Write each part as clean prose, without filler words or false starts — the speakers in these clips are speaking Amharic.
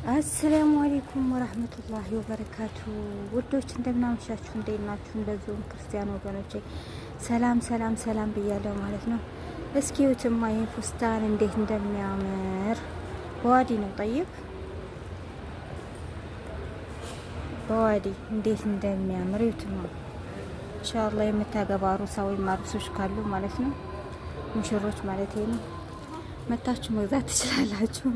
السلام عليكم ورحمة الله وبركاته። ውዶች እንደምናመሻችሁ፣ እንዴት ናችሁ? እንደዚሁም ክርስቲያን ወገኖቼ ሰላም ሰላም ሰላም ብያለሁ ማለት ነው። እስኪ እዩትማ ይህን فستان እንዴት እንደሚያምር በዋዲ ነው طيب፣ በዋዲ እንዴት እንደሚያምር እዩትማ። إن شاء الله የምታገባ عروسة ወይም አሩሶች ካሉ ማለት ነው፣ ሙሽሮች ማለት ነው፣ መታችሁ መግዛት ትችላላችሁ።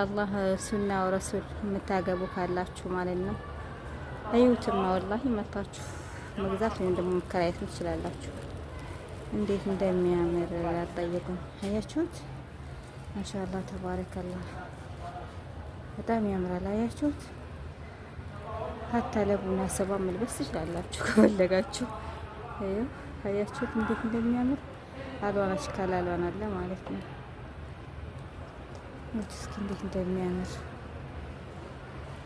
አላህ ሱና ረሱል የምታገቡ ካላችሁ ማለት ነው። እዩትማ والله መታችሁ መግዛት ወይም ደግሞ መከራየት ትችላላችሁ። እንዴት እንደሚያምር አልጠየቁም። አያችሁት? ما شاء الله تبارك الله፣ በጣም ያምራል። አያችሁት? حتى ለቡና ሰባ መልበስ ትችላላችሁ ከፈለጋችሁ። አያችሁት እንዴት እንደሚያምር ألوان أشكال ألوان አለ ማለት ነው። እስኪ እንዴት እንደሚያምር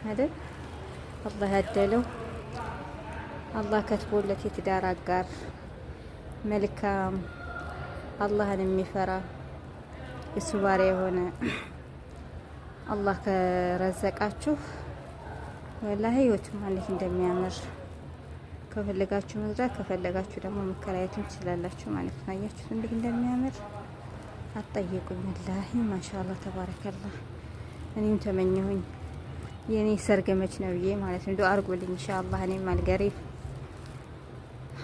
አይደል? አላህ ያደለው፣ አላህ ከትቦለት የትዳር አጋር መልካም፣ አላህን የሚፈራ፣ የሱ ባሪያ የሆነ አላህ ከረዘቃችሁ والله ህይወት ማለት እንደሚያምር ከፈለጋችሁ መግዛት ከፈለጋችሁ ደግሞ መከራየትም ትችላላችሁ ማለት ነው። አያችሁት እንዴት እንደሚያምር አትጠይቁኝ። والله ما شاء الله تبارك الله። እኔም ተመኘሁኝ የኔ ሰርግ መች ነው ብዬ ማለት ነው። ዱአ አድርጉልኝ إن شاء الله። እኔም አልገሪብ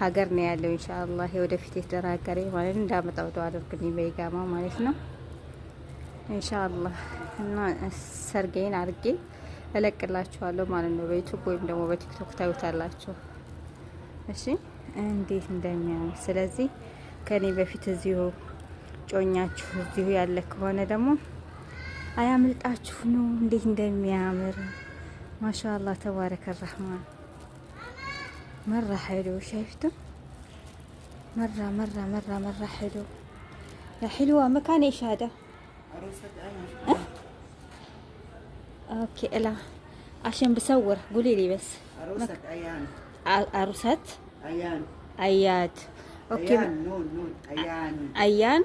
ሀገር ነው ያለው إن شاء الله የወደፊት የተደራገሬ ማለት ነው እንዳመጣው ዱአ አድርጉልኝ በ إقامة ማለት ነው إن شاء الله። እና ሰርጌን አድርጌ እለቅላችኋለሁ ማለት ነው። በ YouTube ወይም ደግሞ በ TikTok ታዩታላችሁ። እሺ እንዴት እንደሚያምር። ስለዚህ ከኔ በፊት እዚሁ ጮኛችሁ እዚሁ ያለ ከሆነ ደግሞ አያምልጣችሁ ነው። እንዴት እንደሚያምር ما شاء الله تبارك الرحمن፣ مرة حلو شايفتم، مرة مرة مرة مرة حلو يا حلوة. مكان ايش هذا؟ أه؟ okay لا عشان بصور، قولي لي بس. عروسة ايان. عروسة ايان. اياد، okay. ايان، نون نون، ايان. ايان،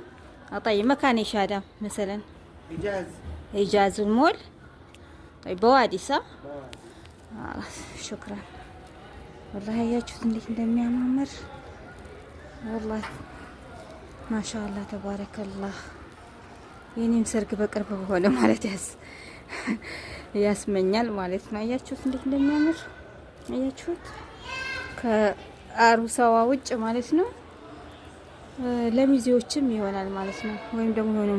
طيب، مكان ايش هذا مثلا؟ حجاز. حجاز المول، طيب، بوادي صح؟ خلاص شكرا. والله አያችሁት እንዴት እንደሚያማምር፣ والله ما شاء الله تبارك الله። የኔም ሰርግ በቅርብ በሆነ ማለት ያስመኛል ማለት ነው። አያችሁት እንዴት እንደሚያምር፣ አያችሁት? ከአሩሳዋ ውጭ ማለት ነው ለሚዜዎችም ይሆናል ማለት ነው። ወይም ደግሞ የሆነ